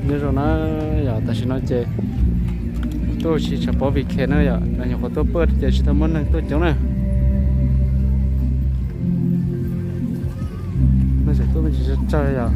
Nyob zoo na yom, tam sim no ces tuaj tsis tshua pom vim khe na yom, nyuam qhuav tuaj pab ces tsis tau muaj neeg tuaj coob na. Neeg tseem tuaj me ntsis tsawg tsawg yom.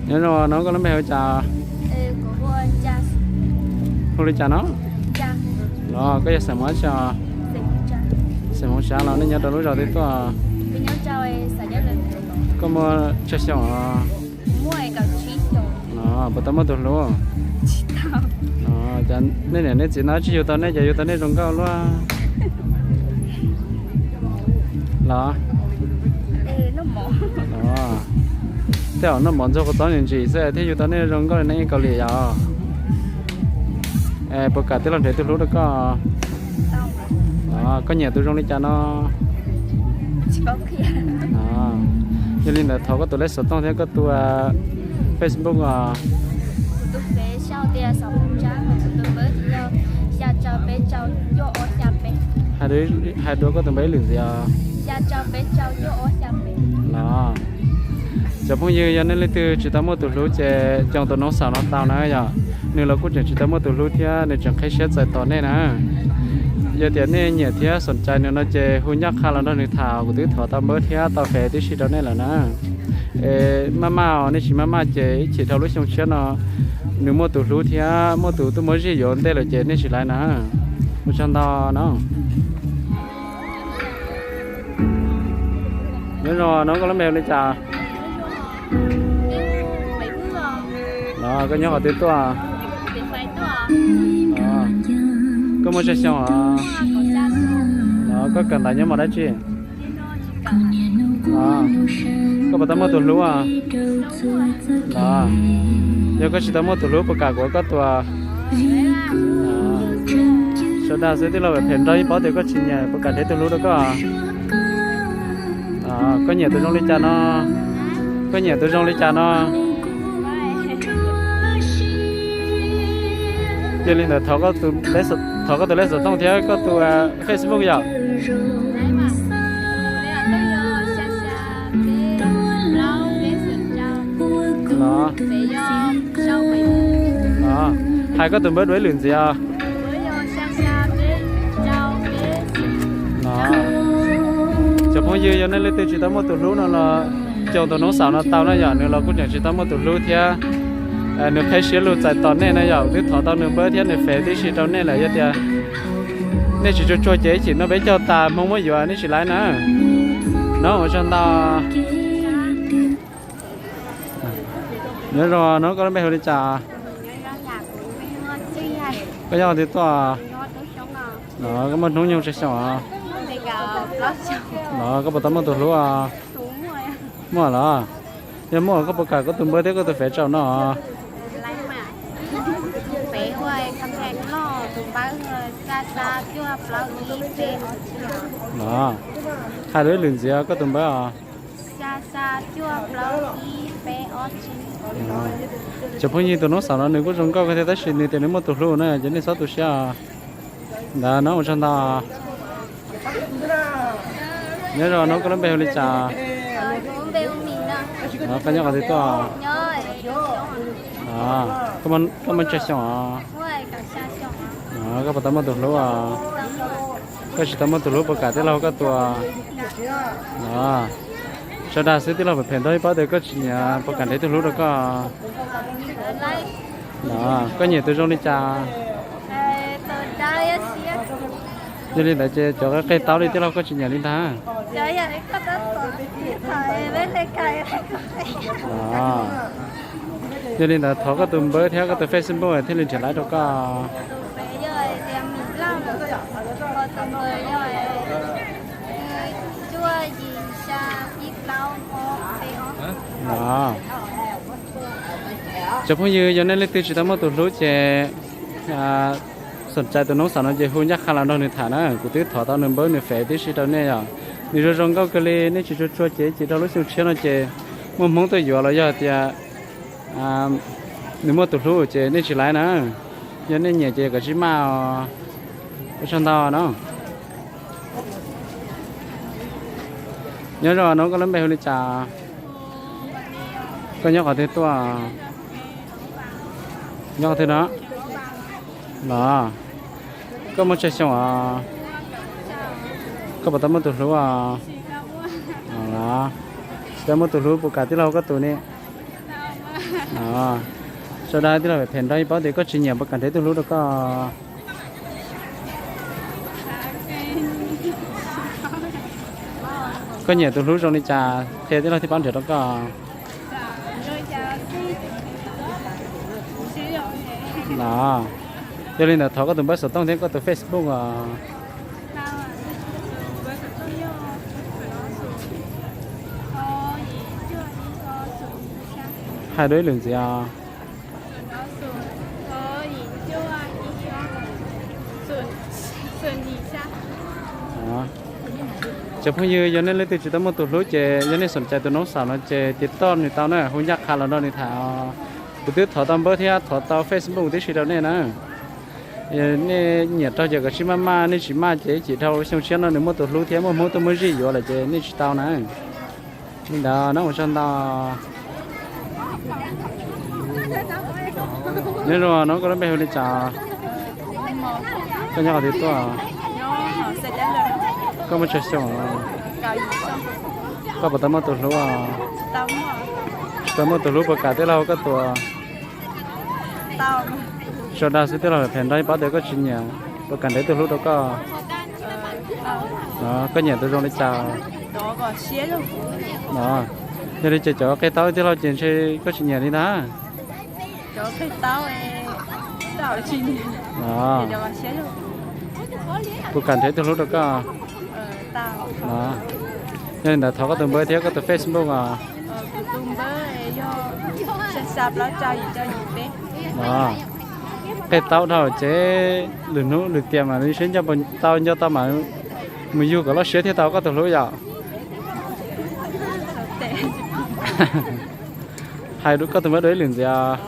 Nyob zoo, no koj lub npe hu li cas? Hu li cas no? Los koj yog xeem Hmoob dab tsi os? Xeem Hmoob Tsab los nej nyob rau lub zos twg tuaj? Koj muaj tsawg xyoo os? Puas tau muaj tus hlub? Cas nej niam nej txiv no tsis yug tau nej, cas yug tau nej zoo nkauj luaj los? Tej zaum noj mov ntxuag qhov txob ntsim ntsim xwb thiaj yug tau nej zoo nkauj li neeg Kaus Lim yom. Puas kam tij laug nrhiav tus hlub rau koj? Koj nyiam tus zoo li cas no? Yog li ntawd thov koj tus lej xov tooj thiab koj tus Facebook os. Hais dua koj tus npawb ib lwm ntxiv os. Los, cov phooj ywg, yog nej leej twg tsis tau muaj tus hlub ces caum tus noov xaum no tau na yom. Nws los kuj tseem tsis tau muaj tus hlub thiab nws tseem qheb siab txais tos nej na. Yog tias nej nyiam thiab xoom cai nws no ces hu ncaj qha los nrog nws tham, kuv twb thov tau npawb thiab tau fev tib si rau nej lawm na. Es maj maj os, nej tsis maj maj ces ib chim dhau lub xyoo tshiab no nws muaj tus hlub thiab muaj tus tuaj muab zij yuav ntej lawm ces nej tsis laiv na. Ua tsaug ntau no. Nyob zoo, no koj lub npe hu li cas? Los koj nyob qhov twg tuaj? Koj muaj tsawg xyoo os? Los koj kawm ntawv nyob mos dab tsi? Koj puas tau muaj tus hlub? Los yog koj tsis tau muaj tus hlub puas kam kuv ua koj tus? Sawv daws xwb tij laug phem nrog ib paub tias koj tsis nyiam, puas kam nrhiav tus hlub rau koj? Koj nyiam tus zoo li cas no? Koj nyiam tus zoo li cas no? Yog li ntawd thov koj tus lej xov tooj thiab koj tus Facebook yom. Hais koj tus npawb dua ib lwm ntxiv os. Cov phooj ywg, yog nej leej twg tsis tau muaj tus hlub no los caum tus noov xaum no tau na yom, nws los kuj tseem tsis tau muaj tus hlub thiab nws qheb siab lug txais tos nej na yom, twb thov tau nws npawb thiab nws fev tib si rau nej lawm, yog tias nej tsis tsuag tsuag ces ib chim no peb caug tas Hmoob muab yuav nej tsis laiv na. No ua tsaug ntau. Nyob zoo, no koj lub npe hu li cas? Koj nyob qhov twg tuaj? Koj muaj hnub nyoog tsawg xyoo os? Los koj puas tau muaj tus hlub? Muaj los? Yog muaj koj puas kam koj tus npawb thiab koj tus fev tsaum no? Los hais dua ib lwm ntxiv koj tus npawb os. Cov phooj ywg, tus noov xaum no nws kuj zoo nkauj kawg thiab tab sis nws tias nws muaj tus hlub na ces nej txhob tu siab os. Ntawd no ua tsaug ntau. Nyob zoo, no koj lub npe hu li cas? Koj nyob qhov twg tuaj? Koj muaj tsawg xyoo os? Koj puas tau muaj tus hlub? Koj tsis tau muaj tus hlub puas kam tij laug koj tus? Sawv daws xwb tij laug phem phem nrog ib paub tias koj tsis nyiam, puas kam nrhiav tus hlub rau koj? Koj nyiam tus zoo li cas? Yog li ntawd ces cov qe taub li tij laug koj tsis nyiam li ntag. Yog li ntawd thov koj tus npawb thiab koj tus Facebook thiaj li nrhiav laiv rau koj. Cov phooj ywg, yog nej leej twg tsis tau muaj tus hlub ces xom cai tus noob xaum no ces hu ncaj qha los nrog nws tham na, kuv twb thov tau nws npawb nws fev tib si rau nej yom. Nws zoo zoo nkauj kawg li, nej tsis tshua tshua ces cim dhau lub xyoo tshiab no ces muaj hmoob tuaj yuav los yog tias nws muaj tus hlub ces nej tsis laiv na. Yog nej nyiam ces kov tsib maj os. Ua tsaug ntau no. Nyob zoo no, koj lub npe hu li cas? Koj nyob qhov twg tuaj? Nyob qhov twg no? Los, koj muaj tsawg xyoo os? Koj puas tau muaj tus hlub os? Los, tsis tau muaj tus hlub puas kam tij laug koj tus ne? Sau dab tij laug phem nrog ib paub tias koj tsis nyiam puas kam nrhiav tus hlub rau koj. Koj nyiam tus hlub zoo li cas qhia tij laug thiaj pab nrhiav rau koj. Los, yog li ntawd thov koj tus npawb xov tooj thiab koj tus Facebook os. Hais dua ib lwm ntxiv os. Cov phooj ywg, yog nej leej twg tsis tau muaj tus hlub ces yog nej xom cai tus noob xaum no ces tiv toj nws tau na, hu ncaj qha los nrog nws tham. Kuv twb thov tau npawb thiab thov tau Facebook tib si rau nej na. Nej nyiam raug ces kov tsib maj maj, nej tsis maj ces cim dhau xyoo tshiab no nws muaj tus hlub thiab muaj hmoob tuaj muab zij yuav lawm ces nej tsis tau na. Li ntawd no ua tsaug ntau. Nyob zoo no, koj lub npe hu li cas? Koj nyob qhov twg tuaj? Koj muaj tsawg xyoo? Koj puas tau muaj tus hlub? Tsis tau muaj tus hlub puas kam tij laug koj tus? Sau dab xwb tij laug phem nrog ib paub tias koj tsis nyiam, puas kam nrhiav tus hlub rau koj? Koj nyiam tus zoo li cas? Yog li ces cov qe taub tij laug ces ntshe koj tsis nyiam li ntag. Puas kam nrhiav tus hlub rau koj? Yog li ntawd thov koj tus npawb thiab koj tus Facebook os. Qe taub dhau ces lwm hnub lwm tiam mas li siab nco tau nco tau mas mus yug kom loj siab thiaj tau koj tus hlub yom. Hais koj tus npawb dua ib lwm ntxiv os.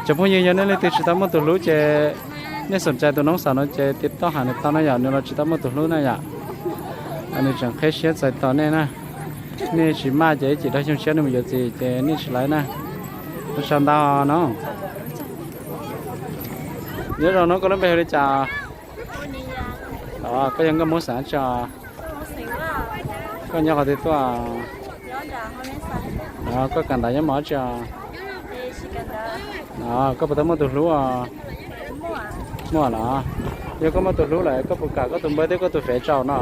Cov phooj ywg, yog nej leej twg tsis tau muaj tus hlub ces nej xom cai tus noob xaum no ces tiv toj hais nws tau na yom, nws los tsis tau muaj tus hlub na yom. Nws tseem qheb siab txais tos nej na. Nej tsis maj ces ib chim dhau xyoo tshiab nws mus yuav txiv ces nej tsis laiv na. Ua tsaug ntau no. Nyob zoo no, koj lub npe hu li cas? Koj yog nkauj Hmoob xeem dab tsi os? Koj nyob qhov twg tuaj? Koj kawm ntawv nyob mos dab tsi os? Koj puas tau muaj tus hlub os? Muaj los? Yog koj muaj tus hlub lawm koj puas kam koj tus npawb thiab koj tus fev tso no?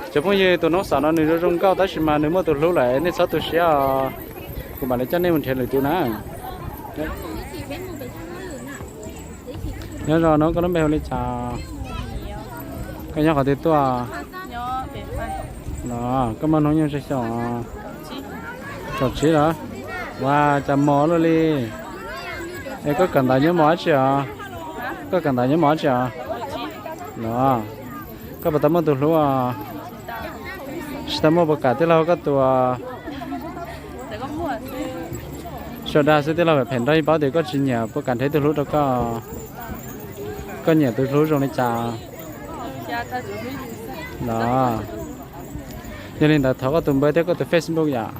Cov phooj ywg, tus noob xaum no nws zoo zoo nkauj tab sis mas nws muaj tus hlub lawm, nej txhob tu siab os. Kuv mam li coj nej mus nrhiav lwm tus na. Nyob zoo no, koj lub npe hu li cas? Koj nyob qhov twg tuaj? Los, koj muaj hnub nyoog tsawg xyoo? Kaum tsib los? Ua cas mos luaj li. Es koj kawm ntawv nyob mos dab tsi os? Koj kawm ntawv nyob mos dab tsi os? Los, koj puas tau muaj tus hlub os? Tsis tau muaj, puas kam tij laug koj tus? Sau dab xwb tij laug phem nrog ib paub tias koj tsis nyiam, puas kam nrhiav tus hlub rau koj? Koj nyiam tus hlub zoo li cas? Los, yog li ntawd thov koj tus npawb thiab koj tus Facebook yom.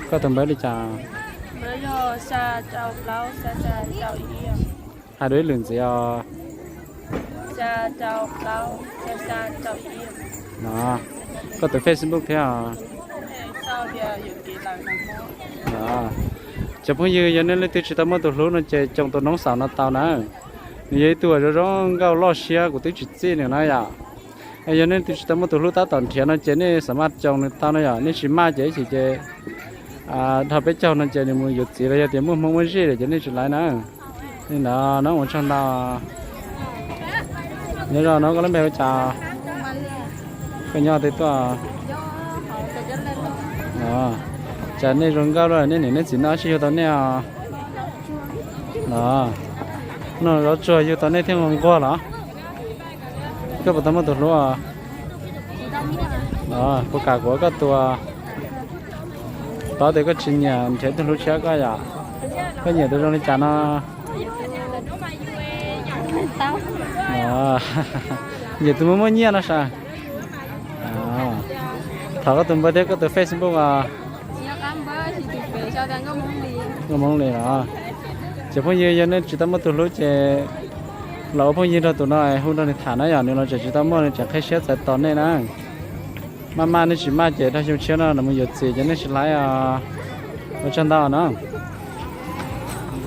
Koj tus npawb li cas? Hais dua ib lwm ntxiv os. Koj tus Facebook thiab os. Cov phooj ywg, yog nej leej twg tsis tau muaj tus hlub no ces coo tus noob xaum no tau na. Nws yog ib tug zoo zoo nkauj loj siab, kuv twb tsis txij nws na yom. Es yog nej leej twg tsis tau muaj tus hlub tab tom nrhiav no ces nej xam maj coo nws tau na yom. Nej tsis maj ces ib chim ces Dhau peb caug no ces nws mus yuav txiv los yog tias muaj hmoob muaj zij lawm ces nej tsis laiv na. Li ntawd no ua tsaug ntau. Nyob zoo no koj lub npe hu cas? Koj nyob twg tuaj? Cas nej zoo nkauj luaj, nej niam nej txiv noj tsis yug tau nej os? Los, noj zaub tsuag yug tau nej thiaj nquag los? Koj puas tau muaj tus hlub os? Los puas kam kuv ua koj tus? Paub tias koj tsis nyiam nrhiav tus hlub tshiab koj yom. Koj nyiam tus zoo li cas no? Nyiam tus muaj muaj nyiaj no sav. Thov koj tus npawb thiab koj tus Facebook os. Nkauj Hmoob Lis los. Ces phooj ywg, yog nej tsis tau muaj tus hlub ces los ua phooj ywg nrog tus no, hu nrog nws tham na yom, nws los tseem tsis tau muaj, nws tseem qhib siab txais tos nej na. Maj maj nej tsis maj ces dhau xyoo tshiab no nws mus yuav txiv ces nej tsis laiv os. Ua tsaug ntau no.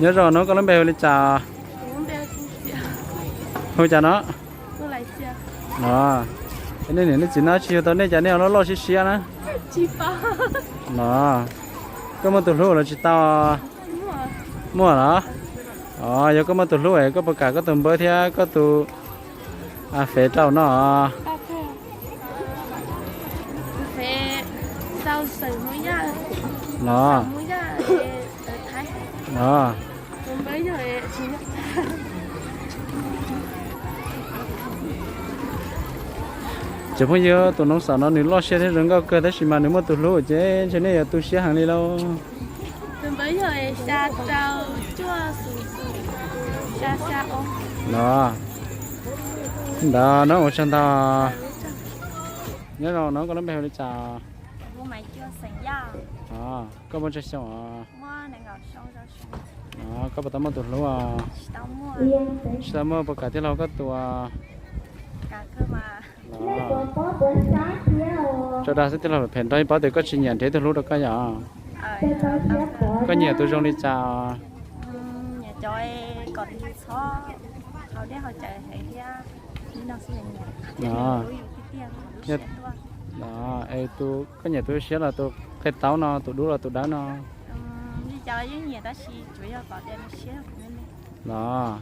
Nyob zoo no koj lub npe hu li cas? Hu cas no? Nej niam nej txiv noj tsis yug tau nej cas nej ho loj loj siab siab na? Los, koj muaj tus hlub los tsis tau? Muaj los? Os, yog koj muaj tus hlub es koj puas kam koj tus npawb thiab koj tus fev rau no? Los, los. Ces phooj ywg, tus noov xaum no nws loj siab thiab zoo nkauj kawg tab sis mas nws muaj tus hlub ces ntshe nej yuav tu siab heev li lauj. Los, ntawd no ua tsaug ntau. Nyob zoo no koj lub npe hu li cas? Koj muaj tsawg xyoo? Koj puas tau muaj tus hlub? Tsis tau muaj, puas kam tij laug koj tus? Tso dag xwb tij laug, phem nrog ib paub tias koj tsis nyiam nrhiav tus hlub rau koj yom. Koj nyiam tus zoo li cas? Es tus koj nyiam tus siab los tus qe taub no, tus dub los tus dawb no? Los,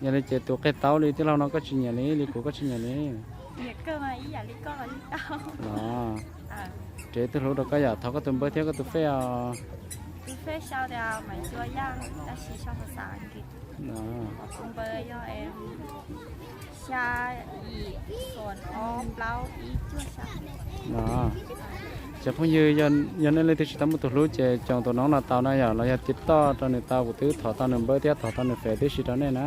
yog li ces tus qe taub li tij laug no koj tsis nyiam li, li kuv koj tsis nyiam li? Los, nrhiav tus hlub rau koj yom, thov koj tus npawb thiab koj tus fej os. Ces phooj ywg, yog nej leej twg tsis tau muaj tus hlub ces caum tus noov no tau na yom, los yog tiv toj rau nws tau, kuv twb thov tau nws npawb thiab thov tau nws fej tib si rau nej na.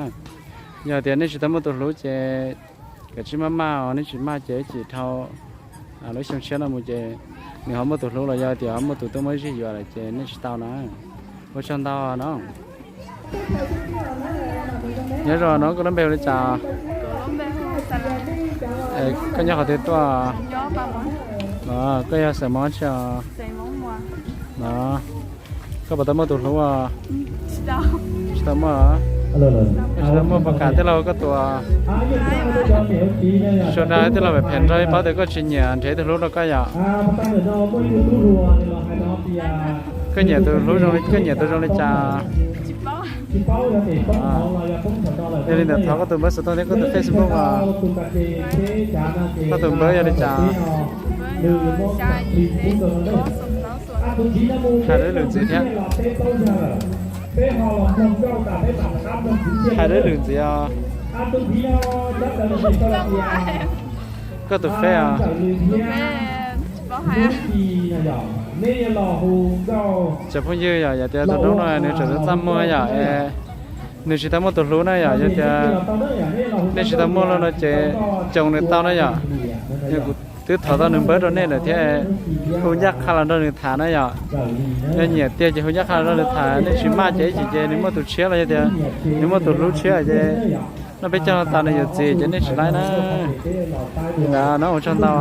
Yog tias nej tsis tau muaj tus hlub ces kav tsij maj maj os, nej tsis maj ces ib chim dhau lub xyoo tshiab no mus ces nws ho muaj tus hlub los yog tias ho muaj tus tuaj muab zij yuav lawm ces nej tsis tau na. Ua tsaug ntau no. Nyob zoo no koj lub npe hu li cas? Koj nyob qhov twg tuaj? Koj yog xeem Hmoob tsi os? Koj puas tau muaj tus hlub? Tsis tau muaj. Tsis tau muaj, puas kam tij laug koj tus? Sau dag tij laug phem phem nrog ib paub tias koj tsis nyiam nrhiav ib tug hlub rau koj yom. Koj nyiam tus hlub zoo li, koj nyiam tus zoo li cas? Yog li ntawd thov koj tus npawb xov tooj thiab koj tus Facebook os. Koj tus npawb yog li cas? Hais dab lwm ntxiv thiab. Hais dab lwm ntxiv os. Koj tus fej os. Tsoom phooj ywg yom, yog tias tus noob no nws tseem txaj muag yom, nws tsis tau muaj tus hlub na yom, yog tias nej tsis tau muaj los no ces caum nws tau na yom. Yog kuv twb thov tau nws npawb rau nej lawm thiab, hu ncaj qha los nrog nws tham na yom. Yog nyiam tiag ces hu ncaj qha los nrog nws tham, nej tsis maj ces ib chim ces nws muaj tus tshiab los yog tias nws muaj tus hlub tshiab ces noj peb caug no tas nws yuav txiv ces nej tsis laib na. Li ntawd no ua tsaug ntau.